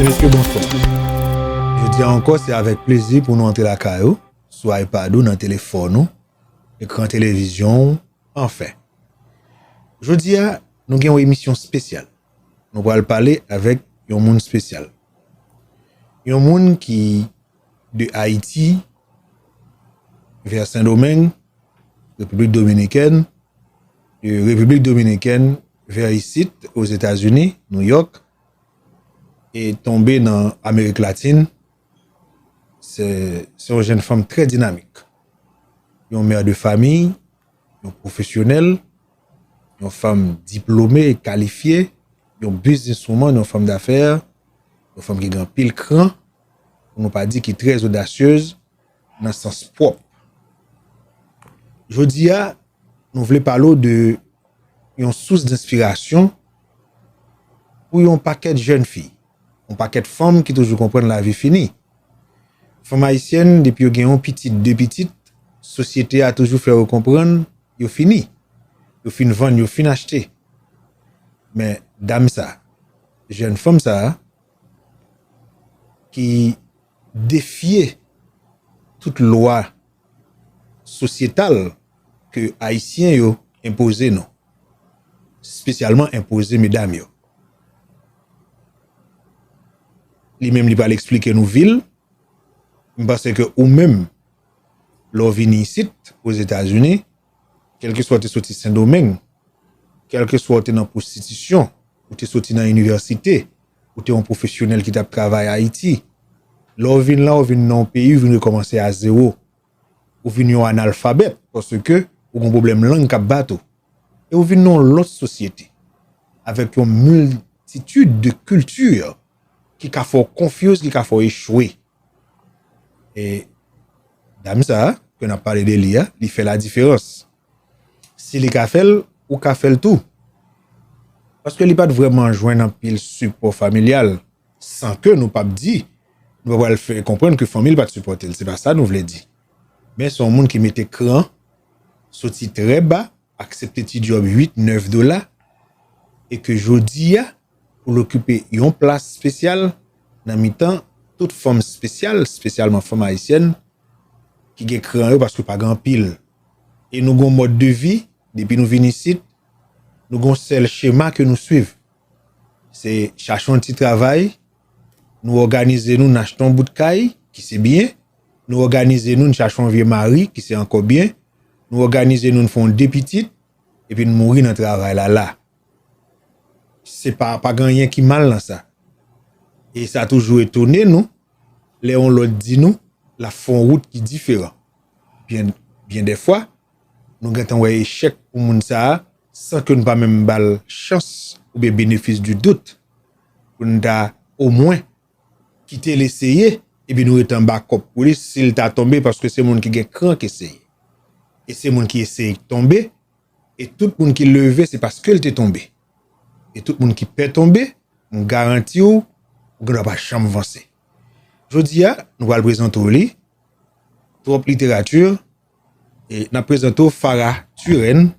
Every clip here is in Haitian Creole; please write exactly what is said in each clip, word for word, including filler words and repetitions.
Mesye, bonswa. Jodi a ankò, se avèk plezi pou nou antre lakay ou, sou iPad ou, nan telefòn ou, ekran televizyon ou, anfen. Jodi a, nou gen yon emisyon espesyal. Nou pral pale avèk yon moun espesyal. Yon moun ki de Ayiti vè Sendomeng, Repiblik Dominikèn, de Repiblik Dominikèn vè isit, Ozetazini, New York, e tonbe nan Amerik Latin. Se, se yon jèn fanm trè dinamik. Yon mè de famiy, yon pwofesyonèl, yon fanm diplome e kalifye, yon businesswoman, yon fanm dafè, yon fanm ki gen anpil kran, pou nou pa di ki trè odasyez nan sans pwòp. Jodi a, nou vle pale w de yon sous denspirasyon pou yon pakèt jèn fi, yon pakèt fanm ki toujou konprann lavi fini. Fanm ayisyèn, depi yo gen yon pitit, de pitit, sosyete a toujou fè yo konprann yo fini. Yo fin vann, yo fin achte. Men dam sa, jèn fanm sa, ki defye tout lwa sosyetal ke Ayisyen yo enpoze nou, espesyalman enpoze medam yo. Li menm, li pral eksplike nou vi l. M panse ke ou menm, lè w vini isit, Ozetazini, kèlkeswa w te soti Sendomeng, kèlkeswa w te nan pwostitisyon, ou te soti nan inivèsite, ou te yon pwofesyonèl ki t ap travay Ayiti, lè w vin la, w vin nan yon peyi, w vin rekòmanse a zewo. Ou vin yon analfabèt, paske ou gen pwoblèm lang k ap bat ou. E ou vin nan yon lòt sosyete, avèk yon miltitid de kilti ki ka fè w konfyouz, ki ka fè w echwe. E dam sa a, ke n ap pale de li a, li fè ladiferans. Si li ka fè l, ou ka fè l tou. Paske li pa t vrèman jwenn anpil sipò familyal, san ke nou p ap di, nou pa pral fè konprann ke fanmi l pa t sipòte l. Se pa sa nou vle di. Men se yon moun ki mete kran, soti trè ba, aksepte ti djòb uit, nèf dola, e ke jodi a, pou l okipe yon plas espesyal nan mitan tout fanm espesyal, espesyalman fanm ayisyèn, ki gen kran yo paske pa gen anpil. E nou gen yon mòd de vi, depi nou vin isit, nou gen yon sèl chema ke nou swiv. Se chache yon ti travay, nou òganize nou, n achte yon bout kay, ki se byen, nou òganize nou, n chache yon vye mari, ki se ankò byen, nou òganize nou, n fè yon de pitit, epi n mouri nan travay la la. Se pa, pa gen anyen ki mal nan sa. E sa toujou etone nou, lè yon lòt di nou, l ap fè yon wout ki diferan. Byen, byen dèfwa, nou gentan wè echèk pou moun sa a, san ke nou pa menm ba l chans oubyen benefis di dout, pou n ta omwen kite l eseye, epi nou rete anba kòb pou li, si l ta tonbe, paske se moun ki gen kran k eseye. E se moun ki eseye k tonbe, e tout moun ki leve, se paske l te tonbe. E tout moun ki pè tonbe, m garanti w, ou gendwa pa janm vanse. Jodi a, nou pral prezante w li, twòp literati, e n ap prezante w Farah Turenne.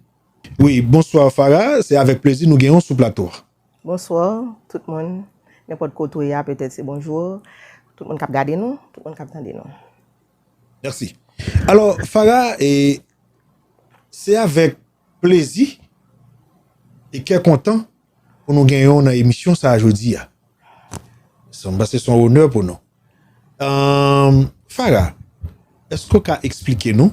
Wi, bonswa Farah, se avèk plezi nou gen w sou plato a. Bonswa, tout moun. Nenpòt kote w ye a, petèt se bonjou. Tout moun k ap gade nou, tout moun k ap tande nou. Mèsi. Alò, Farah, e, se avèk plezi e kè kontan pou nou genyen w nan emisyon sa a jodi a. Sa, m panse se yon onè pou nou. Ahn, Farah, èske w ka eksplike nou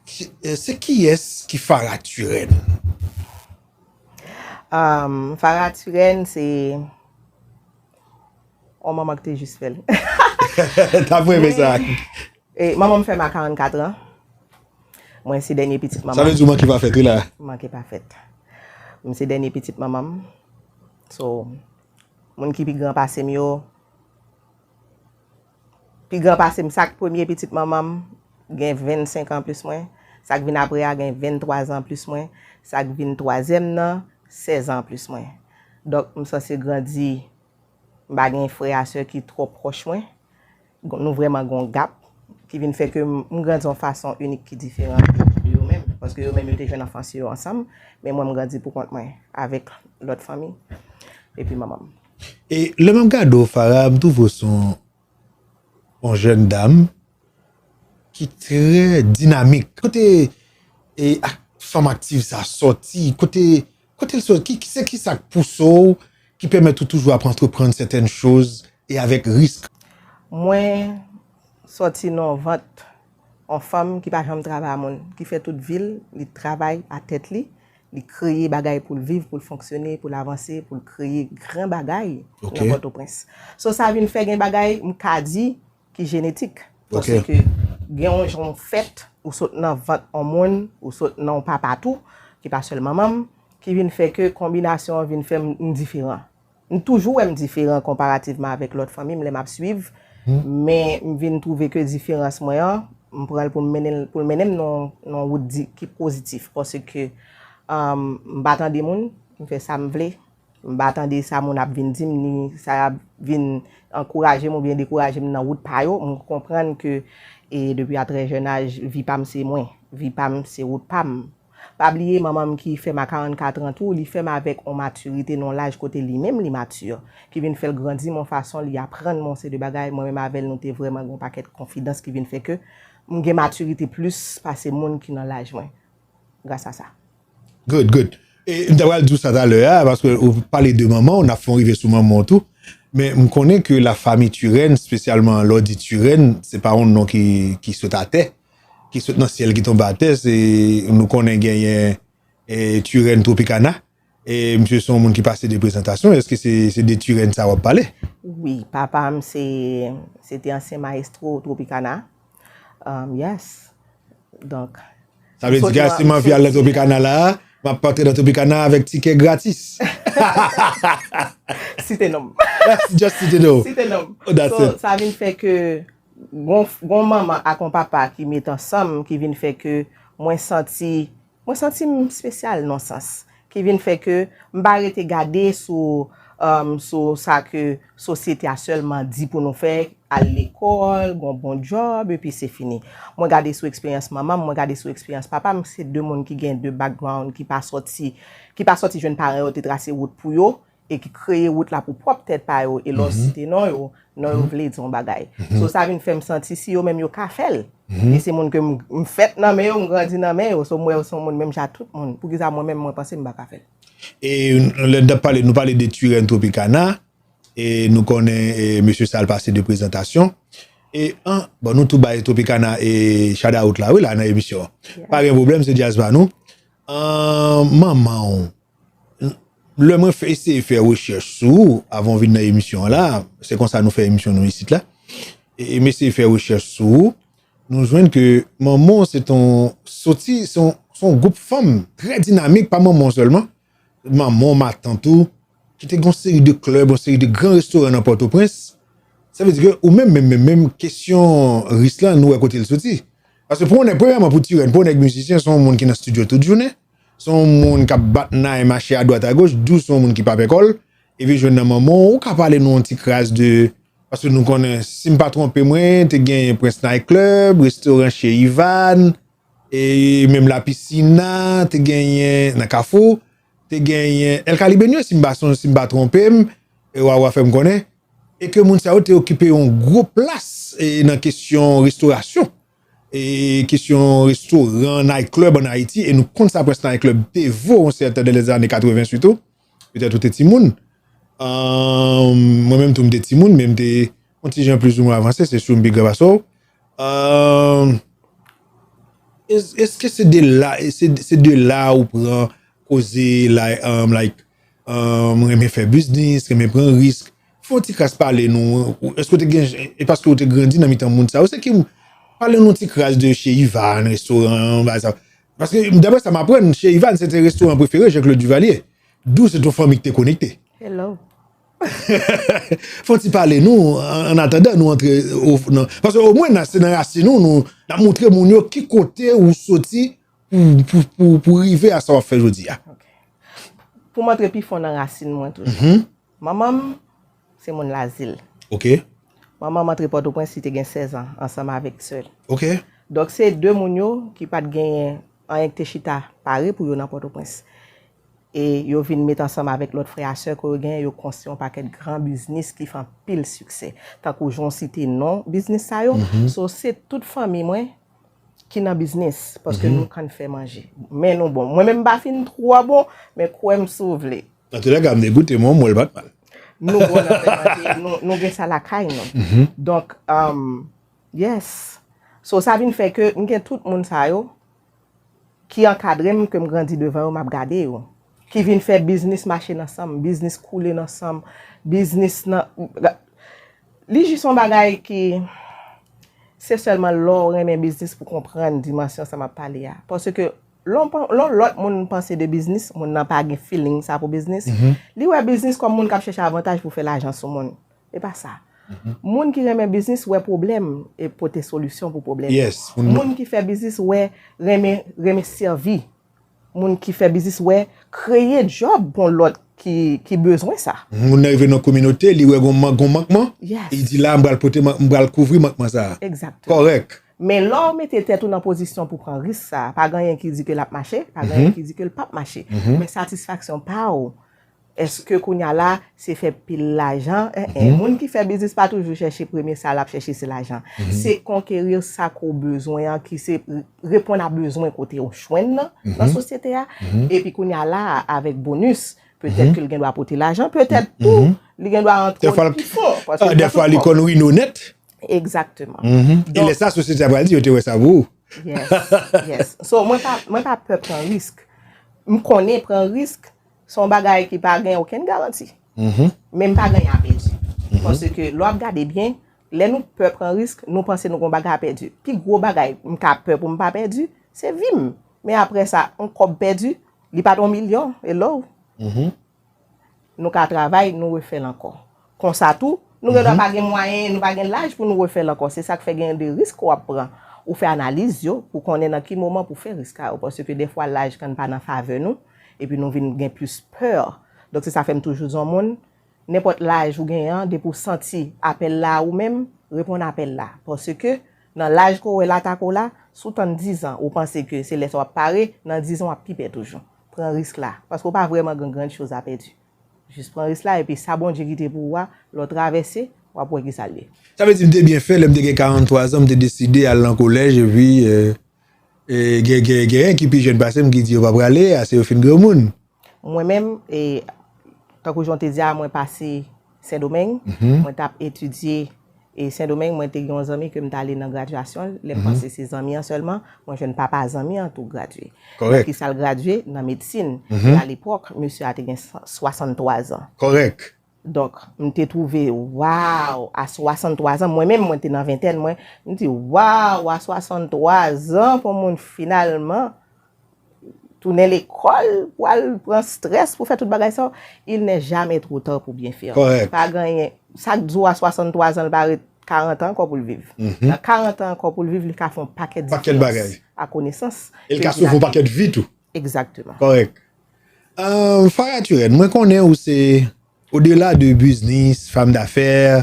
ki, e, se kiyès ki Farah Turenne? Ahn, Farah Turenne, se yon manman ki te jis fè l. T ap renmen sa. E, manman m fè m a karannkat an. Mwen se dènye pitit manman m. Sa vle di w manke pa fèt, wi la. M manke pa fèt. M se dènye pitit manman m. So, moun ki pi gran pase m yo, pi gran pase m, sa k premye pitit manman m, gen vennsenk an plis mwen. Sa k vin apre a, gen venntwa zan plis mwen. Sa k vin twazyèm nan, sèz an plis mwen. Donk, m sanse grandi, m pa gen frè a sè ki twò pwòch mwen. Gon-, nou vrèman gen yon gap ki vin fè ke m, m grandi yon fason inik ki diferan de yo menm. Paske yo menm, yo te jwenn anfans yo ansanm, men mwen, m grandi pou kont mwen avèk lòt fanmi epi manman m. E lè m ap gade w, Farah, m twouve w se yon, yon jèn dam ki trè dinamik. Kote e, ak, fanm aktiv sa sòti? Kote, kote l sòti? Ki, ki, se ki sa k pouse w, ki pèmèt ou toujou ap antreprann sètèn choz e avèk risk? Mwen sòti nan vant yon fanm ki pa janm travay a moun, ki fè tout vi l, li travay a tèt li, li kreye bagay pou l viv, pou l fonksyone, pou l avanse, pou l kreye gran bagay nan Pòtoprens. So sa vin fè gen bagay m ka di ki jenetik. Paske gen yon jan w fèt, ou sot nan vant yon moun, ou sot nan yon papa tou, ki pa sèl manman m, ki vin fè ke konbinasyon an vin fè m diferan. M toujou wè m diferan konparativman avèk lòt fanmi m lè m ap swiv, men m vin twouve ke diferans mwen an, m pran l pou m mennen l, pou l mennen m nan yon, nan yon wout di, ki pozitif. Paske um, m pa tande moun, m fè sa m vle. M pa tande sa moun ap vin di m, ni sa y ap vin ankouraje m oubyen dekouraje m nan wout pa yo. M konprann ke e depi a trè jèn aj, vi pa m se mwen, vi pa m se wout pa m. Pa bliye manman m ki fè m a karannkat an tou, li fè m avèk yon matirite nan yon laj kote li menm li mati, ki vin fè l grandi m yon fason, li aprann mwen yon seri de bagay, mwen menm avè l nou te vrèman gen yon pakèt konfidans ki vin fè ke m gen matirite plis pase moun ki nan laj mwen gras a sa. Good, good. E m ta pral di w sa talè a, paske ou pale de manman w, n ap fè yon rive sou manman w tou. Men m konnen ke la famille Turenne, espesyalman lè w di Turenne, se pa yon non ki, ki sot atè, ki sot nan syèl, ki tonbe atè. Se, nou konnen genyen e, Turenne Tropicana. E misye se yon moun ki pase de prezantasyon. Èske se, se de Turenne sa w ap pale? Wi, papa m se, se te ansyen mayestwo Tropicana. Um, yes. Donk, sa vle di ke si m anvi al nan Tropicana la, m ap antre nan Tropicana avèk tikè gratis. Site non m. Just site non. Site non m. So, sa vin fè ke gon, gon manman ak yon papa ki met ansanm, ki vin fè ke mwen santi, mwen santi m espesyal nan sans, ki vin fè ke m pa rete gade sou, um, sou sa ke sosyete a sèlman di pou nou fè, al lekòl, gon bon djòb, epi se fini. Mwen gade sou eksperyans manman m, mwen gade sou eksperyans papa m, se de moun ki gen de background, ki pa sòti, ki pa sòti jwenn paran yo te trase wout pou yo, e ki kreye wout la pou pwòp tèt pa yo, e lè w site non yo, non yo vle di yon bagay. So sa vin fè m santi si yo menm yo ka fè l. E se moun ke m, m fèt nan men yo, m grandi nan men yo, so m wè yo se yon moun menm jan ak tout moun. Poukisa mwen menm mwen panse m pa ka fè l? E lè n t ap pale, nou pale de Turenne Tropicana, e nou konnen e mesye sa al pase de prezantasyon. E an, bon, nou tou bay Tropicana e shout out la, wi, la nan emisyon an. Pa gen pwoblèm, se djaz pa nou. An, manman w, lè mwen fè, eseye fè rechèch sou ou, avan w vin nan emisyon an la, se konsa nou fè emisyon nou isit la, e, e m eseye fè rechèch sou ou, nou jwenn ke manman w se t on, soti, se yon, se yon gwoup fanm trè dinamik, pa manman w sèlman, manman w, matant ou, ki te gen yon seri de klèb, yon seri de gran restoran nan Pòtoprens. Sa vle di ke ou menm, menm, menm, menm, kesyon risk lan, nou wè kote l soti. Paske pou yon nèg, premyèman, pou Turenne, pou yon nèg mizisyen, se yon moun ki nan estidyo tout jounen, se yon moun k ap bat nay, mache adwat agoch, di w se yon moun ki pa pè kò l, epi jwenn nan manman w, ou ka pale nou yon ti kras de, paske nou konnen, si m pa twonpe mwen, te gen Prince Night Club, restoran Chez Ivan, e menm La Piscina, te genyen nan Kafou, te genyen El Caribeño, si m pa sonje, si m pa twonpe m, e w a, w a fè m konnen, e ke moun sa yo te okipe yon gwo plas e nan kesyon restorasyon, e kesyon restoran, night club an Ayiti, e nou konn sa Prince Night Club te vo yon sèten de lèzane katreven sitou, petèt ou te timoun. Ahn, mwen menm tou m te timoun, men m te yon ti jan plizoumwen avanse, se si w m pi gran pase w. Ahn, es-, èske se de la, se, se de la ou pran koze, like, um, like, um, renmen fè biznis, renmen pran risk? Fè yon ti kras pale nou, èske w te gen, e paske w te grandi nan mitan moun sa yo, se ki, pale nou yon ti kras de Chez Ivan, restoran, bagay sa. Paske, daprè sa m aprann, Chez Ivan se te restoran prefere Jean-Claude Duvalier. D'où se t yon fanmi ki te konekte. Hello. Fò w ti pale nou, an, an atandan nou antre o, nan, paske omwen nan, se nan rasin nou, nou, n ap montre moun yo ki kote ou soti pou, pou, pou, pou rive a sa w ap fè jodi a. Pou m antre pi fon nan rasin mwen toujou. Manman m, se moun Lazil. Ok. Manman m antre Pòtoprens, li te gen sèz an, ansanm avèk sè l. Ok. Donk, se de moun yo ki pa t genyen anyen ki te chita pare pou yo nan Pòtoprens. e yo vin met ansanm avèk lòt frè a sè ke yo genyen, yo konstwi yon pakèt gran biznis ki fè anpil siksè. Tankou jan w site non biznis sa yo. So, se tout fanmi mwen ki nan biznis, paske nou konn fè manje. Men nou bon. Mwen menm m pa fin twò bon, men kwè m si w vle. Antoulèka, m te goute, mwen, m wè l pa t mal. Nou bon nan fè manje, nou, nou gen sa lakay nou. Donk, um, yes. So, sa vin fè ke m gen tout moun sa yo ki ankadre m, ke m grandi devan yo, m ap gade yo. Ki vin fè biznis mache nan san m, biznis koule nan san m, biznis nan, li jis yon bagay ki, se sèlman lè w renmen biznis pou konprann dimansyon sa m ap pale a. Paske lè yon, lè yon lòt moun panse de biznis, moun nan pa gen feeling sa pou biznis, li wè biznis kòm moun k ap chèche avantaj pou fè lajan sou moun. E pa sa. Moun ki renmen biznis wè pwoblèm e pote solisyon pou pwoblèm. Yes, moun ki fè biznis wè renmen, renmen sèvi. Moun ki fè biznis wè kreye djòb pou yon lòt ki, ki bezwen sa. Moun nan rive nan kominote, li wè gon man-, gon mankman, li di la, m pral pote, man- m pral kouvri mankman sa. Exactement. Kòrèk. Men lè w mete tèt ou nan pozisyon pou pran risk sa, pa gen anyen ki di ke l ap mache, pa gen anyen ki di ke l p ap mache. Men satisfaksyon pa w, èske kounye a la, se fè pil lajan? En, en. Moun ki fè biznis pa toujou chèche premye sa l ap chèche se lajan. Se konkeri sa ke w bezwen an, ki se reponn a bezwen kote w jwenn nan, nan sosyete a. Epi kounye a la, avèk bonis, petèt ke l gen dwa pote lajan, petèt tou, li gen dwa antre pi fon. Paske dèfwa li konn wino nèt. Exactement. E lè sa, sosyete a pral di, yo te wè sa pou ou. Yes, yes. So, mwen pa, mwen pa pè pran risk. M konnen pran risk, se yon bagay ki pa gen okenn garanti. Men m pa gen anyen a pèdi. Paske lè w ap gade byen, lè nou pè pran risk, nou panse nou gen yon bagay a pèdi. Pi gwo bagay m ka pè pou m pa pèdi, se vi m. Men apre sa, yon kòb pèdi, li pa t yon milyon, hello. Nou ka travay, nou refè l ankò. Konsa tou, nou gen dwa pa gen mwayen, nou pa gen laj pou nou refè l ankò. Se sa k fè gen de risk w ap pran. Ou fè analiz yo pou konnen nan ki moman pou fè risk sa yo. Paske dèfwa laj kan pa nan favè nou, epi nou vin gen plis pè. Donk se sa fè m toujou di yon moun, nenpòt laj ou genyen an, depi w santi apèl la ou menm, reponn apèl la. Paske nan laj ke w wè l atake w la, si w tann dizan, ou panse ke se lè sa w ap pare, nan dizan w ap pi pè toujou. Pran risk la. Paske w pa vrèman gen grann choz a pèdi. Jis pran risk la, epi sa Bondye kite pou ou a, lè w travèse, w ap wè kisa l ye. Sa vle di m te byen fè, lè m te gen karant twa zan, m te deside al nan kolèj, epi, e, e, gen, gen, gen ki pi jèn pase m ki di yo pa prale, ase yo fin granmoun. Mwen menm, e, tankou jan w te di a, mwen pase Sendomeng, mwen t ap etidye e Sendomeng, mwen te gen yon zanmi ke m t ale nan gradyasyon l. Lè m panse se zanmi an sèlman, mwen jwenn papa zanmi an tou gradye. Nan kisa l gradye? Nan medsin. E alepòk, mesye a te gen san- swasanntwa zan. Kòrèk. Donk, m te twouve, waw, a swasanntwa zan, mwen menm, mwen te nan ventèn mwen, m di, waw, a swasanntwa zan, pou moun finalman tounen lekòl, pou al pran strès, pou fè tout bagay sa yo, il n'est jamais trop tard pour bien faire. Kòrèk. Pa gen anyen, sa k di w a swasanntwa zan, l pa ret karant an ankò pou l viv. Nan karant an ankò pou l viv, li ka fè yon pakèt difirans a konesans. E l ka sove yon pakèt vi tou. Egzakteman. Kòrèk. Euh, Farah Turenne, mwen konnen ou se, odela de biznis, fanm dafè,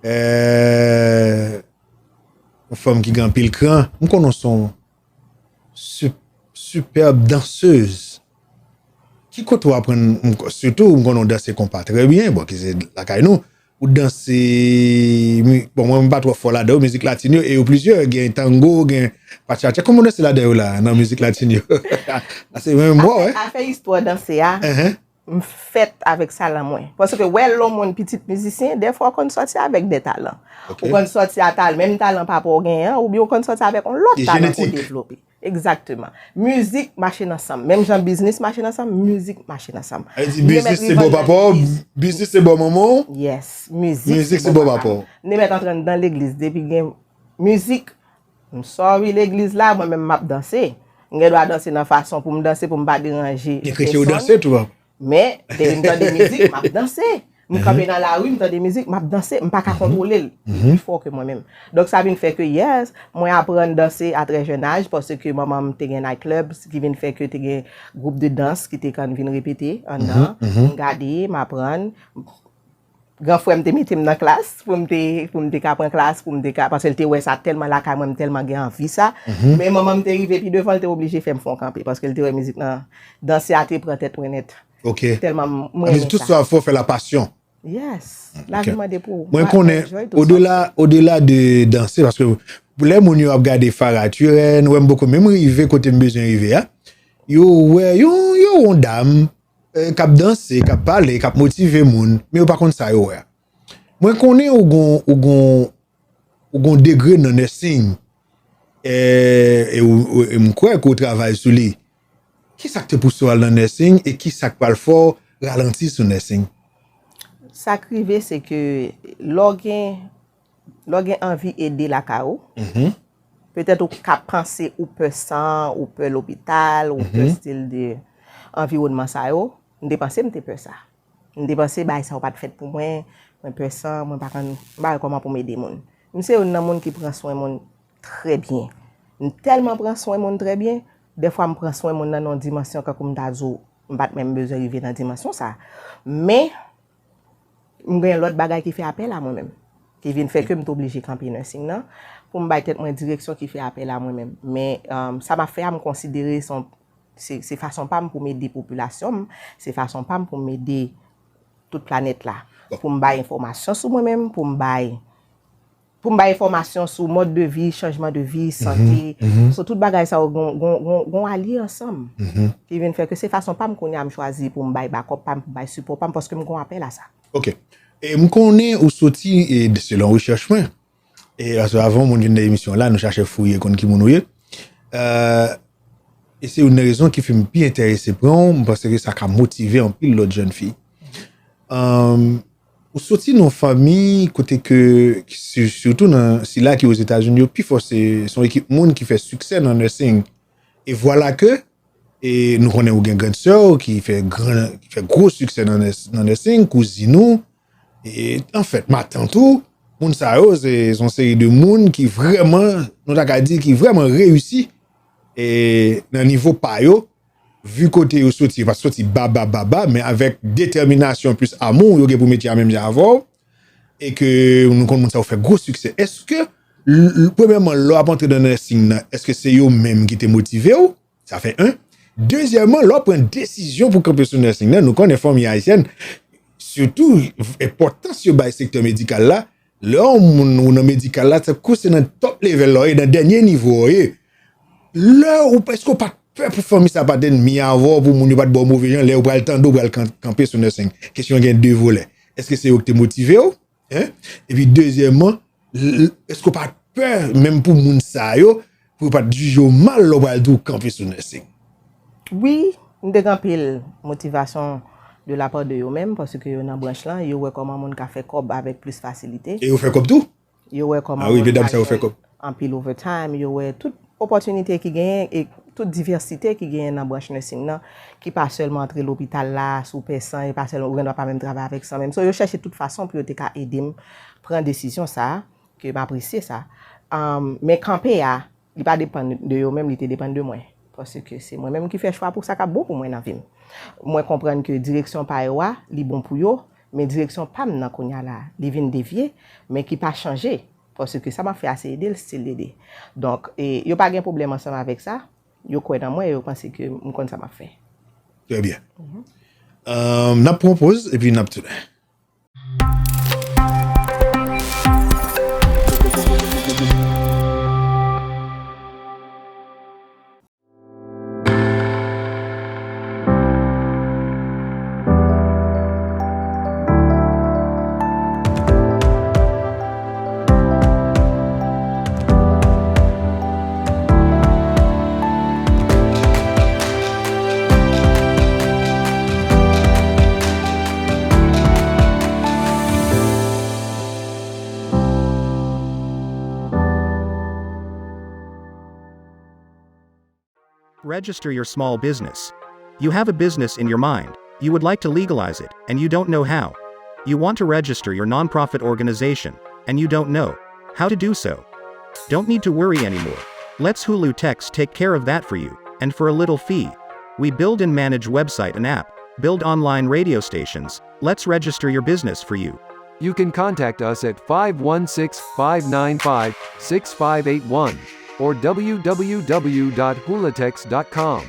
euh, yon fanm ki gen anpil kran, m konnen w se yon sup- sipèb dansez. Ki kote w aprann, m ko- sitou m konnen w danse konpa trè byen, bon, ki se lakay nou. Ou danse, mi- bon, mwen m pa twò fò ladan yo, mizik latin yo, e yo plizyè, gen tango, gen bachata. Kòman w danse ladan yo la, nan mizik latin yo? Ase menm bò, wi. Afè istwa danse a, m fèt avèk sa lan mwen. Paske wè lè yon moun pitit mizisyen, dèfwa w konn sòti avèk de talan. Ou konn sòti a talan, menm talan papa w genyen an, oubyen w konn sòti avèk yon lòt talan ke w devlope. Egzakteman. Mizik mache nan san m. Menm jan biznis mache nan san m, mizik mache nan san m. Sa vle di biznis se bò papa w, biznis se bò manman w? Yes, mizik se bò papa w. M te mèt antre anndan legliz depi gen mizik. M sorry legliz la, mwen menm m ap danse. M gen dwa danse nan fason pou m danse, pou m pa deranje pèsonn. Gen kretyen yo danse tou, papa. Men, depi m tande mizik, m ap danse. M kanpe nan lari, m tande mizik, m ap danse, m pa ka kontwole l. Li pi fò ke mwen menm. Donk, sa vin fè ke, yes, mwen aprann danse a trè jèn aj, paske manman m te gen night club, ki vin fè ke te gen gwoup de dans ki te konn vin repete anndan. M gade, m aprann. Gran frè m te mete m nan klas pou m te, pou m te ka pran klas, pou m te ka, paske l te wè sa tèlman lakay mwen, m tèlman gen anvi sa. Men manman m te rive pi devan, l te oblije fè m fè yon kanpe, paske l te wè mizik nan, danse a te pran tèt mwen nèt. Ok. Tèlman m, m renmen sa. Tout sa w ap fè w fè la pasyon. Yes. Lavi mande pou ou. Mwen konnen, odela, odela de danse, paske lè moun yo ap gade Farah Turen, wè m poko menm rive kote m bezwen rive a, yo wè yon, yon dam k ap danse, k ap pale, k ap motive moun, men yo pa konn sa yo wè a. Mwen konnen ou gon, ou gon, ou gon degre nan nursing, e, e, ou- ou- e m kwè ke w travay sou li. Kisa k te pouse w al nan nursing e kisa k pral fè w ralanti sou nursing? Sa k rive, se ke lè w gen, lè w gen anvi ede lakay ou, petèt ou ka panse ou pè san, ou pè lopital, ou pè stil de anviwònman sa yo. M te panse m te pè sa. M te panse bagay sa yo pa t fèt pou mwen, mwen pè san, mwen pa konn, m pa wè kòman pou m ede moun. M se youn nan moun ki pran swen moun trè byen. M tèlman pran swen moun trè byen, dèfwa m pran swen moun nan nan yon dimansyon kankou m ta di w, m pa t menm bezwen rive nan dimansyon sa. Men, m gen lòt bagay ki fè apèl a mwen menm, ki vin fè ke m te oblije kanpe nursing nan, pou m bay tèt mwen direksyon ki fè apèl a mwen menm. Men, um, sa m ap fè a, m konsidere se yon, se, se fason pa m pou m ede popilasyon m, se fason pa m pou m ede tout planèt la. Pou m bay enfòmasyon sou mwen menm, pou m bay, pou m bay enfòmasyon sou mòd de vi, chanjman de vi, sante. So, tout bagay sa yo gon, gon, gon, gon alye ansanm. Ki vin fè ke se fason pa m kounye a m chwazi pou m bay bakòp pa m, pou m bay sipò pa m, paske m gon apèl a sa. Ok. E m konnen ou soti, e selon rechèch mwen, e paske avan moun vin nan emisyon la, nou chache fouye konn ki moun ou ye. E se youn nan rezon ki fè m pi enterese pran w, m panse ke sa ka motive anpil lòt jèn fi. Ou soti nan yon fanmi kote ke, si- sitou nan sila ki Ozetazini yo, pifò se se yon ekip moun ki fè siksè nan nursing. E vwala ke, e nou konnen ou gen grand sè w ki fè gran, ki fè gwo siksè nan nès- nan nursing, kouzin ou, e anfèt, matant ou, moun sa yo, se se yon seri de moun ki vrèman, nou ta ka di, ki vrèman reyisi e nan nivo pa yo, vi kote yo soti, yo pa soti ba, ba, ba, ba, men avèk detèminasyon plis amou yo gen pou metye a menm jan avè w, e ke nou konn moun sa yo fè gwo siksè. Èske, l- l- premyèman, lè w ap antre nan nursing nan, èske se yo menm ki te motive w? Sa fè en. Dezyèmman, lè w pran desizyon pou kanpe sou nursing nan, nou konnen fanmi ayisyèn, sitou enpòtans yo bay sektè medikal la, lè yon moun ou nan medikal la, tankou se nan top level la w ye, nan dènye nivo a w ye. Lè ou, èske w pa t pè pou fanmi sa pa t ennmi avè w, pou moun yo pa t ba w move jan, lè yo pral tande w pral kan- kanpe sou nursing? Kesyon an gen de volè. Èske se yo ki te motive w? Hein? Epi dezyèmman, l- l- èske w pa t pè menm pou moun sa yo, pou yo pa t jije w mal lè w pral di w kanpe sou nursing? Wi, m te gen anpil motivasyon de la part de yo menm, paske yo nan branch lan, yo wè kòman moun ka fè kòb avèk plis fasilite. E yo fè kòb tou? Yo wè kòman Ah wi, moun medam ka sa yo fè jwenn kòb. Anpil overtime, yo wè tout opòtinite ki genyen e tout divèsite ki genyen nan branch nursing nan, ki pa sèlman antre lopital la, si w pè san, e pa sèlman ou gen dwa pa menm travay avèk san menm. So, yo chèche tout fason pou yo te ka ede m pran desizyon sa a, ke m apresye sa. Um, men kanpe a, li pa depann de yo menm, li te depann de mwen. Paske se mwen menm ki fè chwa pou sa k ap bon pou mwen nan vi m. Mwen konprann ke direksyon pa yo a, li bon pou yo, men direksyon pa m nan kounye a la, li vin devye, men ki pa chanje. Paske sa m ap fè a se ede l, still ede. Donk, e, yo pa gen pwoblèm ansanm avèk sa, yo kwè nan mwen, yo panse ke m konn sa m ap fè. Trè byen. Euh, n ap pran yon poz, epi n ap tounen. Register your small business. You have a business in your mind. You would like to legalize it, and you don't know how. You want to register your nonprofit organization, and you don't know how to do so. Don't need to worry anymore. Let's Hulu Text take care of that for you, and for a little fee. We build and manage website and app, build online radio stations. Let's register your business for you. You can contact us at five one six, five nine five, six five eight one or w w w dot hulatex dot com.